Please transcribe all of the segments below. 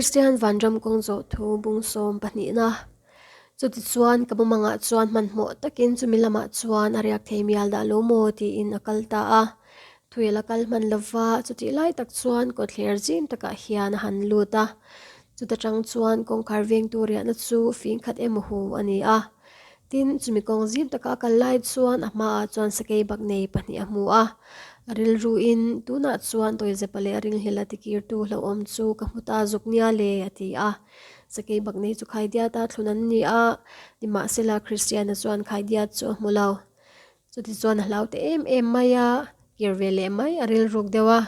Kristian vanram kawng zawh thu bung sawm pahnihna. Chutichuan ka mumangah chuan hmanhmawh takin chumi lamah chuan a riak thei mial dah lo maw tiin a kal ta a. Thui a la kal hman lova, chutih lai tak chuan kawtthler zim takah hian a han lut a. Chuta tang chuan kawngkhar vengtu riahna chu fing khat emaw hu a ni a. Tin, chumi kawng zim taka a kal lai chuan a hmaah chuan sakei bak nei pahnih a hmu a. A rilruin, Tunah chuan Tawizepa leh a ringhlela tikirtu hlauhawm chu ka hmu ta zuk nia le, a ti a. Sakei bak nei chu Khaidiata thlun an ni a, nimahsela Kristiana chuan Khaidiat chu a hmu lo. Chutichuan a hlau ta em em mai a, kir ve leh mai a rilruk deuh a.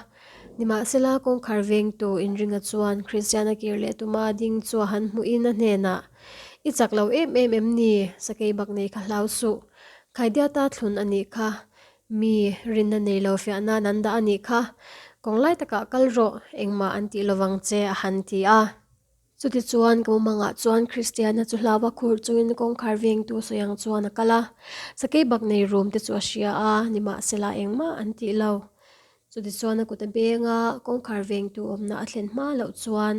Nimahsela kawngkhar vengtu inringa chuan Kristiana kir leh tuma ding chu a han hmuhin a hnenah, I chak lo em em em ni? Sakei bak nei kha hlau suh. Khaidiata thlun a nih kha. Mi rinna nei lo fiah nan an dah a nih kha. Kawng lai takah kal rawh, engmah an tih lovang che a han ti a. Chutichuan ka mumangah chuan Kristiana chu hlauva khur chungin kawngkhar vengtu sawi ang chuan a kal a, sakei bak nei rum te chu a hria a, nimahsela engmah an tih lo. Chutichuan a kut a beng a, kawngkhar vengtu awmna a thlen hma loh chuan,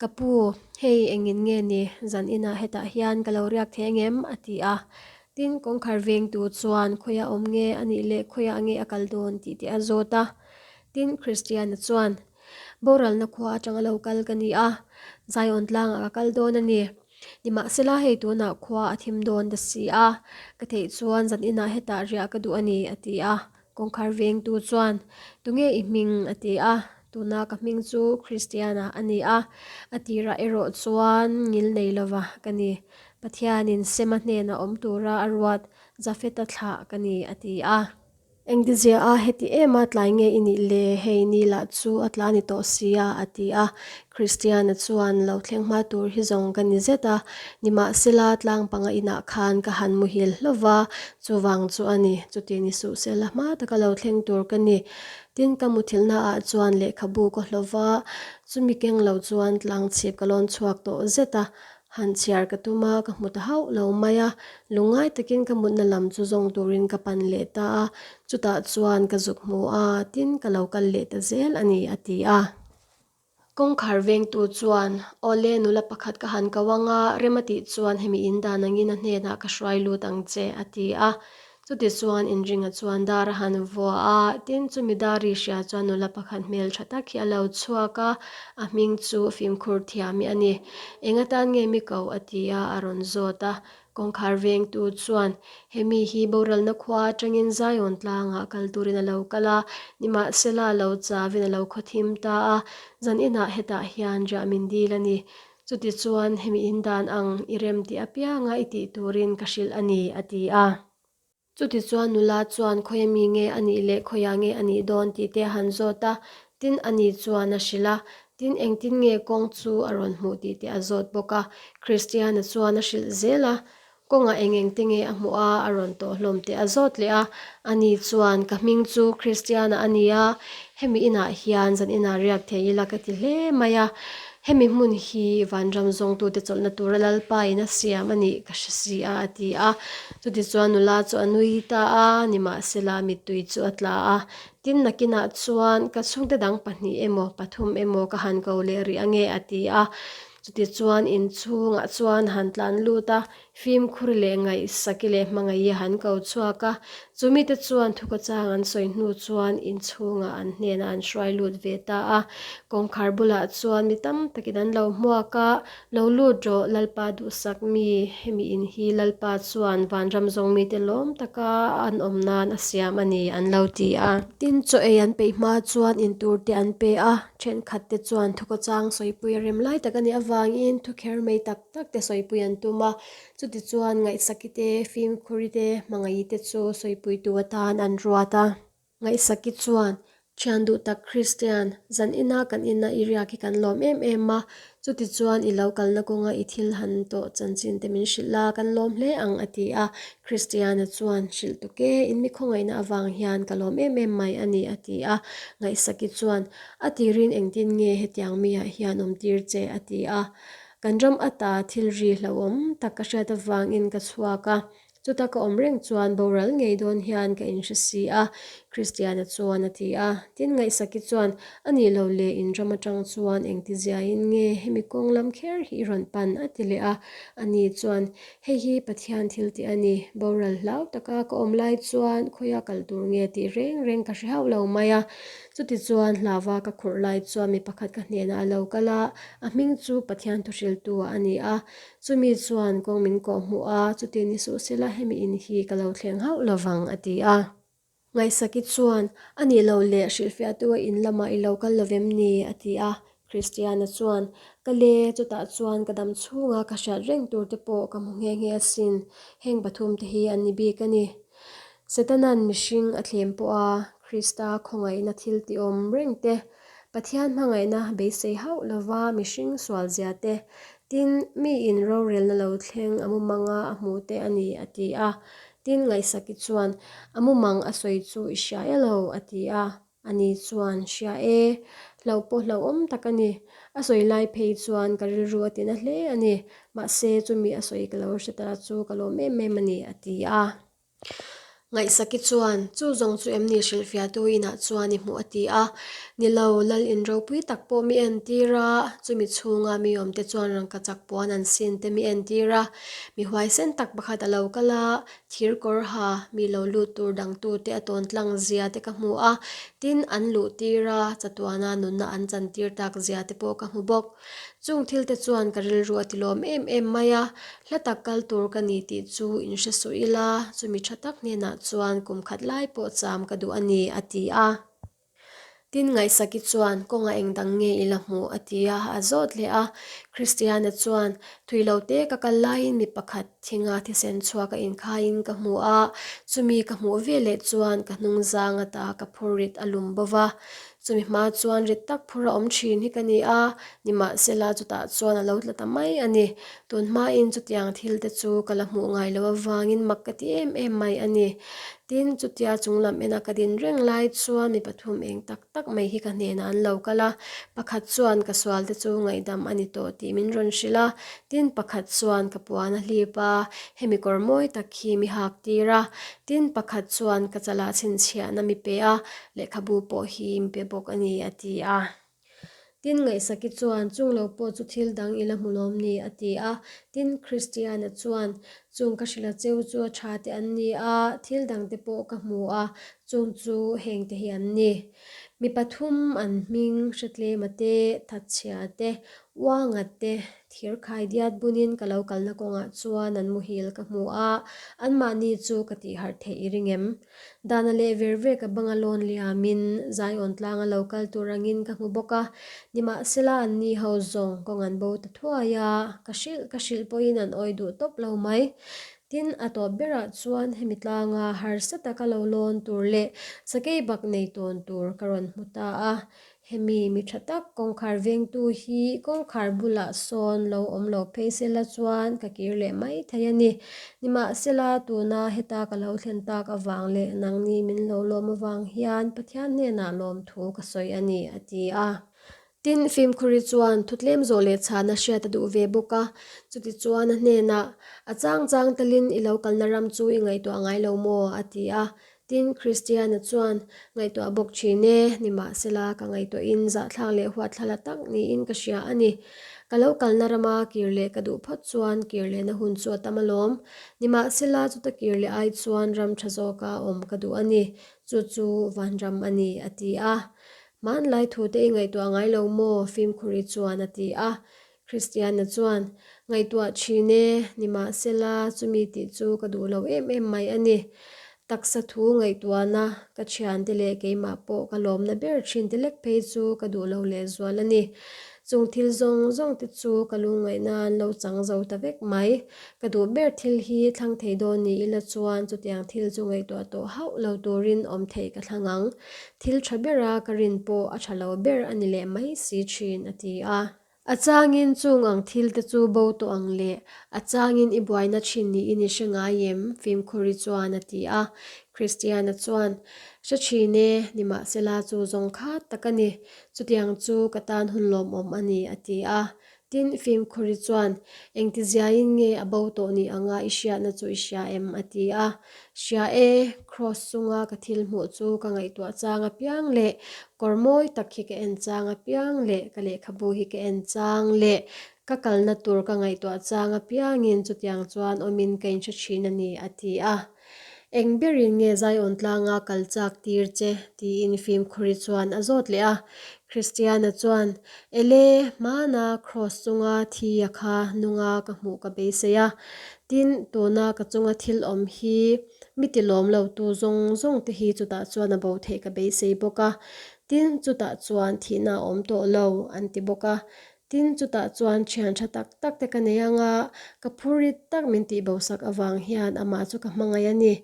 Ka pu, hei engin nge ni, zan inah hetah hian ka lo riak thei angem? a ti a. Tin, kawngkhar vengtu chuan khawiah awm nge a nih leh khawiah nge a kal dawn tih te a zawt a. Tin, Kristiana chuan, Boralna khua atanga lo kal ka ni a, Zion tlangah ka kal dawn a ni. Nimahsela hei tunah khua a thim dawn ta si a, ka theih chuan zan inah hetah riah ka duh a ni, a ti a. Kawngkhar vengtu chuan, Tunge i hming? a ti a. Tuna ka hming chu Kristiana a ni a, a tirah erawh chuan ngil nei lova ka ni. Pathianin Sema hnena awm tura a ruat Jafeta thlah ka ni, a ti a. Engtizia a heti em a tlai nge i nih le, hei ni lah chu a tla ni tawh si a, a ti a. Kristiana chuan lo thleng hma tur hi zawng ka ni zet a, nimahsela tlang panga inah khan ka han muhil hlauh va, chuvang chu a ni, chuti ni suh sela hma taka lo thleng tur ka ni. Tin, ka muthilhna ah chuan lehkhabu ka hlauh va, chumi keng lo chuan tlang chhip ka lawn chhuak tawh zet a, Han chhiar ka tum a, ka hmu ta hauh lo mai a. Lungngai takin ka mutna lam chu zawng turin ka pan leh ta a, chutah chuan ka zuk hmu a, tin ka lo kal leh ta zel a ni, a ti a. Kawngkhar vengtu chuan, Awle, nula pakhat ka han ko ang a, rem a tih chuan hemi in dan angin a hnenah ka hruai lut ang che, a ti a. Chutichuan inringa chuan dar a han vua a, tin chumi dar ri hria chuan nula pakhat hmel tha tak hi a lo chhuak a, a hming chu fimkhur thiami a ni. Eng atan nge mi ko a ti a, a rawn zawt a. Kawngkhar vengtu chuan, He mi hi boralna khua atangin Zion tlangah kal turin a lo kal a, nimahsela a lo chavin a lo khawthim ta a, zan inah hetah hian riah min dil a ni. Chutichuan, hemi in dan ang i rem tih apianga i tih turin ka hrilh a ni, a ti a. Chutichuan nula chuan khawia mi nge a nih leh khawiah nge a nih dawn tih te a han zawt a, tin ani chuan a hrilh a, tin engtin nge kawng chu a rawn hmuh tih te a zawt bawk a. Kristiana chuan a hrilh zel a, Kawngah eng eng te nge a hmuh a, a rawn tawh hlawm teh a zawt leh a. Ani chuan, Ka hming chu Kristiana a ni a, hemi inah hian zan inah riak thei ila ka ti hle mai a. Hemi hmun hi vanram zawngtute chawlhna tura Lalpa in a siam a nih ka hre si a, a ti a. Chutichuan nula chu a nui ta a, nimahsela mittui chu a tla a. Tin nakinah chuan ka chhungte dang pahnih emaw pathum emaw ka han ko leh rih ange, a ti a. Chutichuan inchhungah chuan han tlan lut a, fimkhur leh ngaihsaki leh hmangaih a han ko chhuak a. Chu mite chuan thukawchang an sawi hnu chuan inchhungah an hnenah an hruai lut ve ta a. Kawngkhar bulah chuan mi tam takin an lo hmuak a, Lo lut rawh, Lalpa duhsak mi, hemi in hi Lalpa chuan vanram zawng mite lawm taka an awm nan a siam a ni, an lo ti a. Tin, chaw ei an peih hma chuan intur te an pe a. Thenkhat te chuan thukawchang sawipui a rem lai tak a nih avangin thukher mai tak tak te sawipui an tum a, chutichuan Ngaihsaki te, Fimkhuri te, Hmangaih te chu sawipuitu atan an ruat a. Ngaihsaki chuan, Thian duh tak Kristian, zan ina kan ina i riak hi kan lawm em em a, chutichuan i lo kalna kawnga i thil han tawh chanchin te min hrilh la, kan lawm hle ang a ti a. Kristiana chuan, Hrilh tuk e, in mi khawngaihna avang hian ka lawm em em mai a ni, a ti a. Ngaihsaki chuan, A tirin engtin nge hetiang miah hian awm tir che? a ti a. Kan ram ata thil ri hlauhawm tak ka hriat avangin ka chhuak a. Chuta ka awm reng chuan boral ngei dawn hian ka inhre si a. Kristiana chuan a ti a. Tin, Ngaihsaki chuan, A nih lo le, in ram atang chuan engti ziain nge hemi kawng lam kher hi i rawn pan? a ti leh a. Ani chuan, Hei hi Pathian thil tih a ni. Boral hlau taka ka awm lai chuan khawia kal tur nge tih reng reng ka hre hauh lo mai a. Chutichuan hlauva ka khurh lai chuan mi pakhat ka hnenah a lo kal a, a hming chu Pathian thuhriltu a ni a. Chumi chuan kawng min kawh hmuh a, chuti ni suh sela hemi in hi ka lo thleng hauh lovang a ti a. Ngaihsaki chuan, A nih loh leh hrilhfiahtu a in lamah i lo kal lovem ni? a ti a. Kristiana chuan, Ka le, chutah chuan ka dam chhunga ka hriat reng tur te pawh ka hmu nghe nghe asin. Heng pathum te hi an ni bik a ni. Setanan mihring a thlem pawh a, Krista khawngaihna thil ti awm reng te, Pathian hmangaihna beisei hauh lova mihring sual zia te, tin, miin rorelna lo thleng a mumanga a hmuh te a ni, a ti a. Tin, Ngaihsaki chuan, A mumang a sawi chu i hria e lo, a ti a. Ani chuan, Hria e, hlauh pawh hlauhawm tak a ni. A sawi lai phei chuan ka rilru a tina hle a ni. Mahse, chumi a sawi ka lo hre ta chu ka lawm em em a ni, a ti a. Ngaihsaki chuan, Chu zawng chu em ni hrilhfiahtu inah chuan i hmuh a ti a. Ni lo, Lal in ropui tak pawh mi entir a, chumi chhunga mi awmte chuan rangkachak puan an sin te mi entir a. Mi huaisen tak pakhat a lo kal a, thir kawr ha mi lo lut tur dangtute a tawn tlang zia te ka hmu a, tin an luh tir a, chatuana nunna an chan tir tak zia te pawh ka hmu bawk. Chung thil te chuan ka rilru a ti lawm em em mai a, hla tak kal tur ka ni tih chu in hre suh ila, chumi tha tak hnenah chuan kum khat lai pawh cham ka duh a ni, a ti a. Tin, Ngaihsaki chuan, Kawngah eng dang nge i la hmuh? a ti a, a zawt leh a. Kristiana chuan, Thui lo te ka kal laiin mi pakhat thinga thisen chhuak a inkhaiin ka hmu a, chumi ka hmuh veleh chuan ka hnung zang ata ka phur rit a lum bo va. Chumi hma chuan rit tak phur a awm thin hi ka ni a, nimahsela chutah chuan a lo tla ta mai a ni. Tun hmain chutiang thil te chu ka la hmuh ngai loh avangin mak ka ti em em mai a ni. Tin, chutia chung lam ena ka din reng lai chuan mi pathum eng tak tak mai hi ka hnenah an lo kal a, pakhat chuan ka sual te chu ngaihdam a ni tawh tih min rawn hrilh a, tin pakhat chuan ka puan a hlip a, hemi kawr mawi tak hi mi hak tir a, tin pakhat chuan ka chalah chhinchhiahna mi pe a, lehkhabu pawh hi mi pe bawk a ni a ti a. Tin, Ngaihsaki chuan, Chung lo pawh chu thil dang i la hmu lawm ni? a ti a. Tin, Kristiana chuan, Chung ka hrilh a cheu chu a tha te an ni a, thil dang te pawh ka hmu a, chung chu heng te hi an ni. Mi pathum an hming, Hretlema te, Thatchhia te, Uanga te, Thirkhai diat bunin ka lo kalna kawngah chuan an muhil ka hmu a, anmahni chu ka tihharh theih i ring em? Dana leh ver vek a banga lawn liamin Zion tlanga lo kal tur angin ka hmu bawk a, nimahsela anni ho zawng kawng an bo ta thuai a, ka hrilh ka hrilh pawhin an awi duh tawp lo mai. Tin, a tawp berah chuan hemi tlanga harsa taka lo lawn tur leh sakei bak nei tawn tur ka rawn hmu ta a, Hemi mi tha tak kawngkhar vengtu hi kawngkhar bulah sawn lo awm lo phei sela chuan ka kir leh mai thei a ni. Nimahsela tuna heta ka lo thlen tak avang leh nangni min lo lawm avang hian Pathian hnenah lawmthu ka sawi a ni, a ti a. Tin, Fimkhuri chuan thutlem zawh leh chhana hriat a duh ve bawk a. Chutichuan a hnenah, A chang chang talin i lo kalna ram chu i ngaihtuah ngai lo maw? a ti a. Tin, Kristiana chuan, Ngaihtuah bawk thin e, nimahsela ka ngaihtuahin zahthlak leh huatthlala tak niin ka hria a ni. Ka lo kalna rama kir leh ka duh phawt chuan kir lehna hun chu a tam alawm. Nimahsela chuta kir leh ai chuan ram tha zawka awm ka duh a ni. Chu chu vanram a ni, a ti a. Hmanlai thute i ngaihtuah ngai lo maw? Fimkhuri chuan a ti a. Kristiana chuan, Ngaihtuah thin e, nimahsela chumi tih chu ka duh lo em em mai a ni. Taksa thu ngaihtuahna, ka thiante leh keimah pawh ka lawmna ber thin te lek phei chu ka duh lo lehzual a ni. Chung thil zawng zawng te chu ka lungngaihna an lo chang zo ta vek mai. Ka duh ber thil hi thlang thei dawn ni ila chuan chutiang thil chu ngaihtuah tawh hauh lo turin awm theih ka thlang ang. Thil tha bera ka rin pawh a tha lo ber a ni leh mai si thin, a ti a. A changin chung ang thil te chu bo tawh ang le, a changin i buaina thin niin i hre ngai em? Fimkhuri chuan a ti a. Kristiana chuan, Hre thin e, nimahsela chu zawng kha tak a ni. Chutiang chu ka tan hun lawmawm a ni, a ti a. Tin, Fimkhuri chuan, Engtiziain nge a bo tawh ni anga i hriatna chu i hria em? a ti a. Hria e, Kraws chunga ka thil hmuh chu ka ngaihtuah chang apiang leh kawr mawi tak hi ka en chang apiang leh ka lehkhabu hi ka en chang leh ka kalna tur ka ngaihtuah chang apiangin chutiang chuan awmin ka inhre thin a ni, a ti a. Eng berin nge Zion tlanga kal chak tir che? tiin fimkhuri chuan a zawt leh a. Kristiana chuan, Ele, hmana kraws chunga thi a kha nunga ka hmuh ka beisei a. Tin, tuna ka chunga thil awm hi mi ti lawm lo tu zawng zawng te hi chutah chuan a bo theih ka beisei bawk a. Tin, chutah chuan thihna a awm tawh lo, an ti bawk a. Tin, chutah chuan thian tha tak tak te ka nei ang a, ka phurit tak min tih bosak avang hian amah chu ka hmangaih a ni.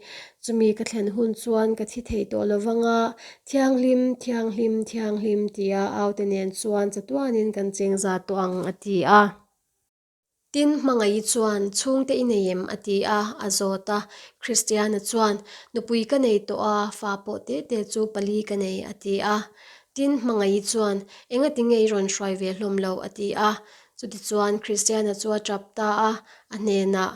Chumi ka thlen hun chuan ka thi thei tawh lo vang a, Thianghlim, Thianghlim, Thianghlim tia aute nen chuan chatuanin kan cheng za tawh ang, a ti a. Tin, hmangaih chuan, Chhungte i nei em? a ti a, a zawt a. Kristiana chuan, Nupui ka nei tawh a, fa pawh te te chu pali ka nei, a ti a. Tin, hmangaih chuan, Engati nge i rawn hruai ve hlawm lo? a ti a. Chutichuan, Kristiana chu a tap ta a, a hnenah,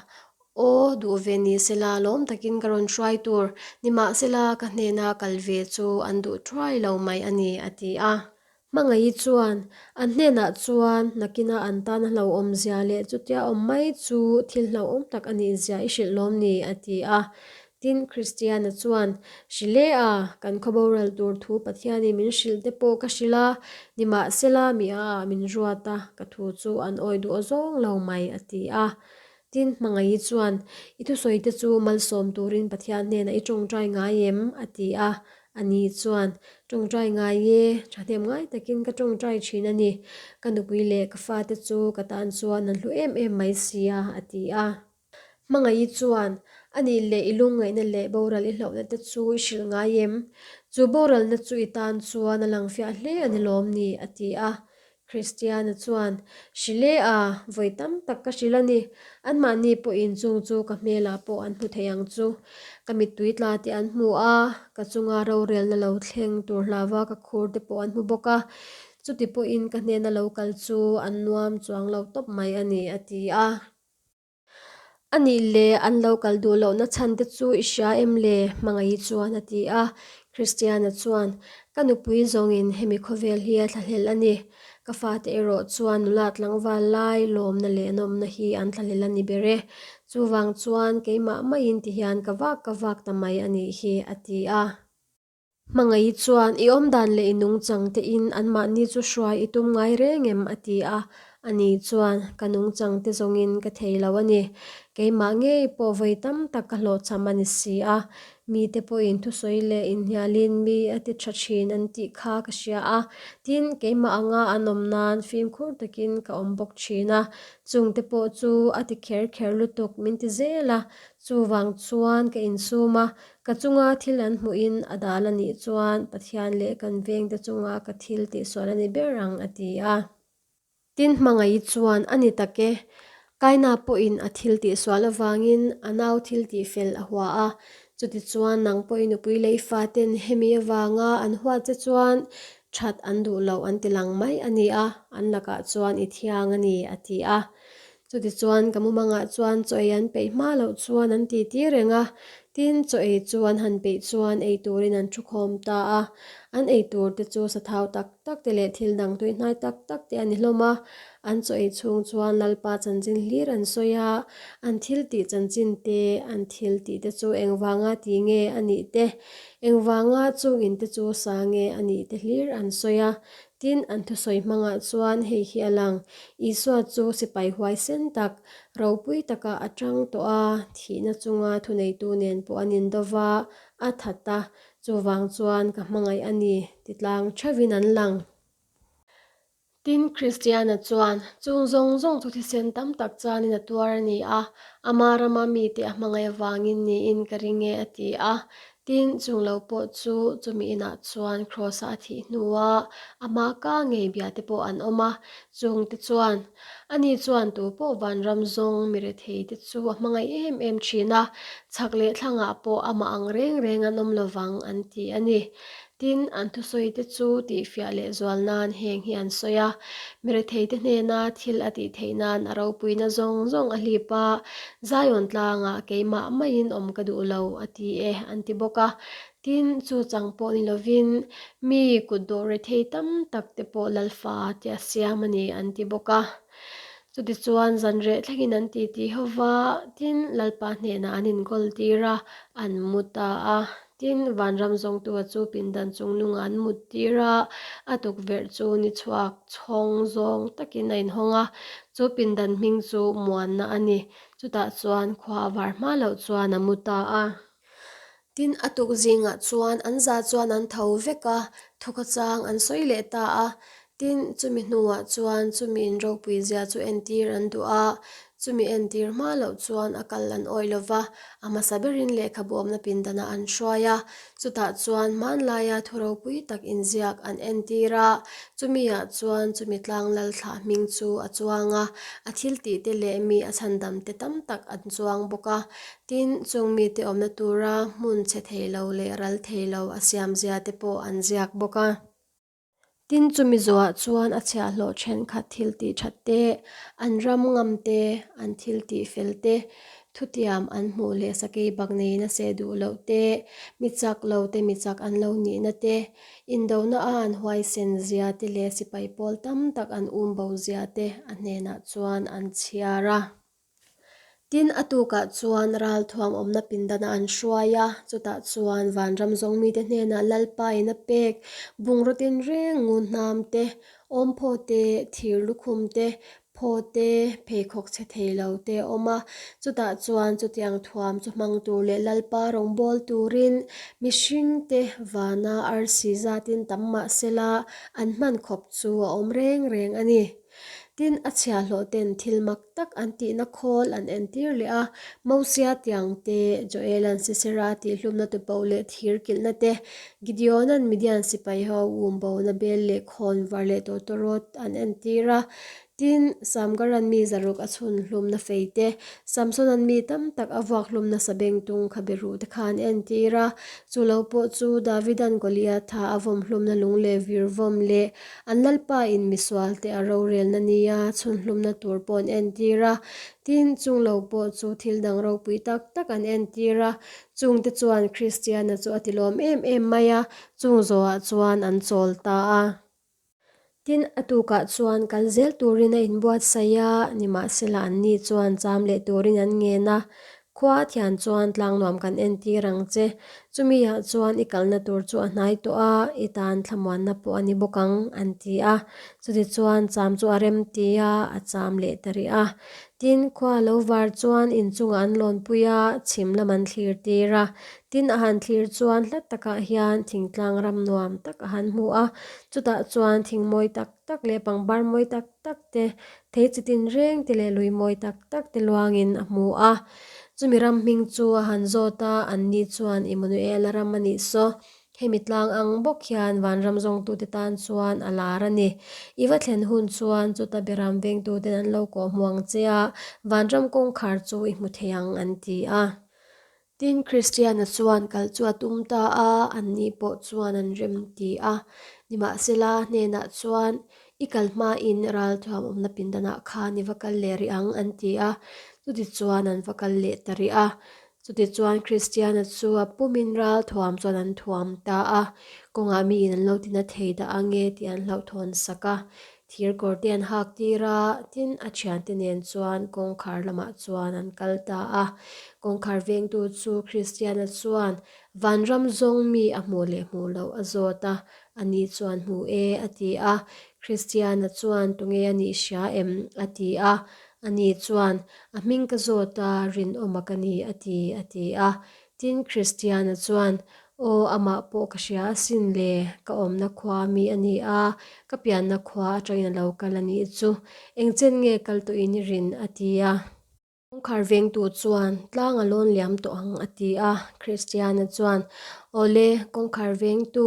Aw, duh ve ni sela, lawm takin ka rawn hruai tur, nimahsela ka hnena kal ve chu an duh thuai lo mai a ni, a ti a. Hmangaih chuan, an hnenah chuan nakina an tan a hlauhawm zia leh chutia awm mai chu thil hlauhawm tak a nih zia i hrilh lawm ni, a ti a. Tin, Kristiana chuan, Hrilh e a, kan khaw boral tur thu Pathianin min hrilh te pawh ka hrilh a, nimahsela mi a ah min ruat a, ka thu chu an awi duh zawng lo mai, a ti a. Tin, Hmangaih chuan, I thusawi te chu malsawm turin Pathian hnenah i tawngtai ngai em? a ti a. Ani chuan, Tawngtai ngai e, thahnem ngai takin ka tawngtai thin a ni. Ka nupui leh ka fate chu ka tan chuan an hlu em em mai si a, a ti a. Hmangaih chuan, A nih leh i lungngaihna leh boral i hlauhna te chu i hrilh ngai em? Chu boralna chu i tan chuan a lang fiah hle a ni lawm ni? a ti a. Kristiana chuan, Hrilh e a, vawi tam tak ka hrilh a ni. Anmahni pawhin chung chu ka hmelah pawh an hmu thei ang chu. Ka mittui tla tih an hmu a, ka chunga rorelna lo thleng tur hlauva ka khur te pawh an hmu bawk a. Chuti pawhin ka hnena lo kal chu an nuam chuang lo tawp mai a ni, a ti a. A nih leh an lo kal duh lohna chhan te chu i hria em le? Hmangaih chuan a ti a. Christiana chuan, Ka nupui zawngin hemi khawvel hi a thlahlel a ni. Ka fate erawh chuan nula tlangval lai lawmna leh nawmna hi an thlahlel a ni ber e. Chuvang chuan keimah maiin tihian ka vak ka vak ta mai a nih hi, a ti a. Hmangaih chuan, I awmdan leh i nungchang tein anmahni chu hruai i tum ngai reng em? a ti a. Ani chuan, Ka nungchang te zawngin ka thei lo a ni. Keimah ngei pawh vawi tam tak ka hlawhchham a ni si a. Mite pawhin thusawi leh inhnialin mi a ti tha thin an tih kha ka hria a. Tin, keimah anga an awm nan fimkhur takin ka awm bawk thin a. Chungte pawh chu a ti kher kher lutuk min ti zel a. Chuvang chuan ka insum a, Ka chunga thil an hmuhin a dal a nih chuan Pathian leh kan vengte chunga ka thil tihsual a ni ber ang, a ti a. Tin, hmangaih chuan a ni tak e. Kaina pawhin a thil tihsual avangin a nau thil tihfel a hua a. Chutichuan nang pawhin nupui lei faten hemi avanga an huat che chuan that an duh loh an ti lang mai a ni a, an lakah chuan i thiang a ni, a ti a. Chutichuan ka mumangah chuan chaw ei an peih hma loh chuan an titi reng a, tin chaw ei chu an han peih chuan ei turin an thukhawm ta a. An ei tur te chu sathau tak tak te leh thil dang tuihnai tak tak te a ni hlawm a. An chaw ei chhung chuan Lalpa chanchin hlir an sawi a, an thil tih chanchin te, an thil tih te chu engvanga ti nge a nih te, engvanga chung in te chu sa nge a nih te hlir an sawi a. Tin, an thusawi hmangah chuan hei hi a lang, Isua chu sipai huaisen tak, ropui takah a tang tawh a, thihna chunga thuneitu nen pawh an indo va, a that a, chuvang chuan ka hmangaih a ni, ti tlang theuhin an lang. Tin, Kristiana chuan, Chung zawng zawng chu thisen tam tak chanin a tuar a ni a, ama rama mite a hmangaih avangin niin ka ring e, a ti a. Tin, chung lo pawh chu chumi inah chuan Kraws-a a thih hnua amah ka ngei bia te pawh an awm a, chungte chuan, Ani chuan tu pawh vanram zawng mi rethei te chu a hmangaih em em thin a, chhak leh thlangah pawh amah ang reng reng an awm lovang an ti a ni. Tin, an thusawite chu tihfiah lehzual nan heng hi an sawi a, Miretheite hnena thil a tih theih nan a ropuina zawng zawng a hlip a, Zion tlangah keimah maiin awm ka duh lo, a ti e, an ti bawk a. Tin, chu chang pawh ni lovin mi kutdawh rethei tam tak te pawh Lalfa tia siam a ni, an ti bawk a. Chutichuan zanreh thlengin an titi ho va, tin, Lalpa hnenah an inkawl tir a, an mu ta a. Tin, vanram zawngtua chu pindan chungnungah an mut tir a, a tukverh chu ni chhuak chhawng zawng takin a inhawng a, chu pindan hming chu muanna a ni. Chutah chuan khua a var hma loh chuan a mu ta a. Tin, a tuk zingah chuan an za chuan an tho vek a, thawka chang an sawi leh ta a. Tin, chumi hnuah chuan chumi in ropui zia chu entir an duh a, chumi entir hma loh chuan a kal an awih lo va, a hmasa berin lehkhabu awmna pindanah an hruai a, chutah chuan hmanlaia thu ropui tak inziak an entir a, chumi-ah chuan chumi tlang lal thlah hming chu a chuang a, a thiltihte leh mi a chhandamte tam tak an chuang bawk a. Tin, chung mite awmna tura hmun chhe thei lo leh ral thei lo a siamzia te pawh an ziak bawk a. Tin, chumi zawhah chuan a chhiahhlawh thenkhat thil tih that te, an ram ngam te, an thil tih fel te, thutiam an hmuh leh sakei bak neiin a seh duh loh te, mi chak lo te mi chak an lo nihna te, indona a an huaisen zia te leh sipai pawl tam tak an um bo zia te a hnenah chuan an chhiar a. Tin, a tukah chuan ralthuam awmna pindanah an hruai a, chutah chuan vanram zawng mite hnenah Lalpa in a pek bungraw tinreng ngun hnam te, awmphaw te, thir lukhum te, phaw te, pheikhawk chhe thei lo te a awm a. Chutah chuan chutiang thuam chu hmang tur leh Lalpa rawngbâwl turin mihringte vana arsi zatin tam mah sela an hman khawp chu a awm reng reng a ni. Tin, a chhiahhlawh ten thil mak tak an tihna khawl an entir leh a, Mosia tiang te, Joela'n Sisera tihhlumna tupoh leh thir kilhna te, Gideona'n Midian sipai ho um bona bel leh khawn var leh tawtawrawt an entir a. Tin, Samgara'n mi zaruk a chhun hlumna fei te, Samsona'n mi tam tak a vuak hlumna sabengtung kha beruh te kha an entir a. Chu lo pawh chu Davida'n Goliatha a vawm hlumna lung leh vir vawm leh An Lalpa in misual te a rorelna nia chhunhlumna tur pawh an entir a, tin, chung lo pawh chu thil dang ropui tak tak an entir a, chungte chuan Kristiana chu a tilawm em em mai a, chung zawhah chuan an chawl ta a. Tin, a tukah chuan kal zel turin a inbuatsaih a, nimahsela anni chuan cham leh turin an ngen a, Khua thian chuan tlangnuam kan entir ang che. Chumi ah chuan i kalna tur chu a hnai tawh a, i tan thlamuanna pawh a ni bawk ang, an ti a. Chutichuan cham chu a rem ti a, a cham leh ta rih a. Tin, khua lo var chuan inchungah an lawnpui a, chhim lam an thlir tir a. Tin, a han thlir chuan hlat takah hian thingtlang ram nuam tak a han hmu a, chutah chuan thing mawi tak tak leh pangpar mawi tak tak te, thei chi tinreng te leh lui mawi tak tak te luangin a hmu a. Chumi ram hming chu a han zawt a, anni chuan Immanuela ram a nih saw. Hemi tlang ang bawk hian vanram zawngtute tan chuan a lar a ni. I va thlen hun chuan chuta beram vengtuten an lo kawh hmu ang che a, vanram kawngkhar chu i hmu thei ang an ti a. Tin, Kristiana chuan kal chu a tum ta a, anni pawh chuan an rem ti a. Nimahsela, hnenah chuan, I kal hmain ralthuam awmna pindanah khan i va kal leh rih ang, an ti a. Chutichuan an va kal leh ta rih a. Chutichuan Kristiana chu a pumin ralthuam chuan an thuam ta a, kawngah miin an lo tina thei dah ange tih an hlauhthawn sak a. Thir kawr te an hak tir a, tin a thiante nen chuan kawngkhar lamah chuan an kal ta a. Kawngkhar vengtu chu Kristiana chuan vanram zawng mi a hmuh leh hmuh loh a zawt a, ani chuan hmu e a ti a. Kristiana chuan tunge a nih hria em? a ti a. Ani chuan a hming ka zawt a, rinawma ka ni a ti a ti a. Tin, Kristiana chuan, Aw, amah pawh ka hria asin le, ka awmna khua mi a ni a, ka pianna khua atangin a lo kal a nih chu. Engchen nge kal tawhin i rin? a ti a. Kawngkhar vengtu chuan, Tlang a lawn liam tawh ang, a ti a. Kristiana chuan, Aw le, kawngkhar vengtu,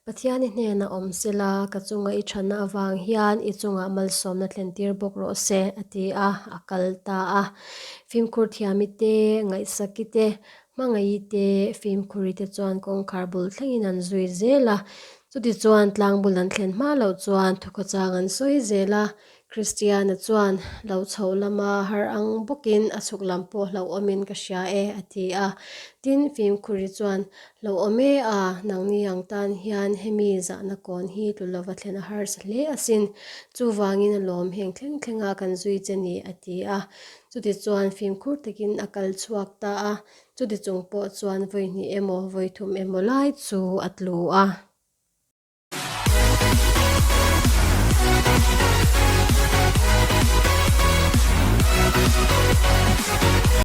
Pathian i hnenah awm sela, ka chunga i thatna avang hian i chungah malsawmna thlentir bawk rawh se, a ti a, a kal ta a. Fimkhur thiami te, ngaihsaki te, Hmangaih te, fimkhuri te chuan kawngkhar bul thlengin an zui zel a. Chutichuan tlang bul an thlen hma loh chuan thukhawchang an sawi zel a. Kristiana chuan, Lo chho lama har ang bawkin a chhuk lam pawh hlauhawmin ka hria e, a ti a. Tin, fimkhuri chuan, Hlauhawm e a, nangni ang tan hian hemi zahna kawn hi tlu lova thlen a harsa hle asin. Chuvangin a lawm heng thleng thlenga kan zui che ni, a ti a. Chutichuan fimkhur takin a kal chhuak ta a. Chuti chung pawh chuan vawi hnih emaw, vawi thum emaw lai chu a tlu a.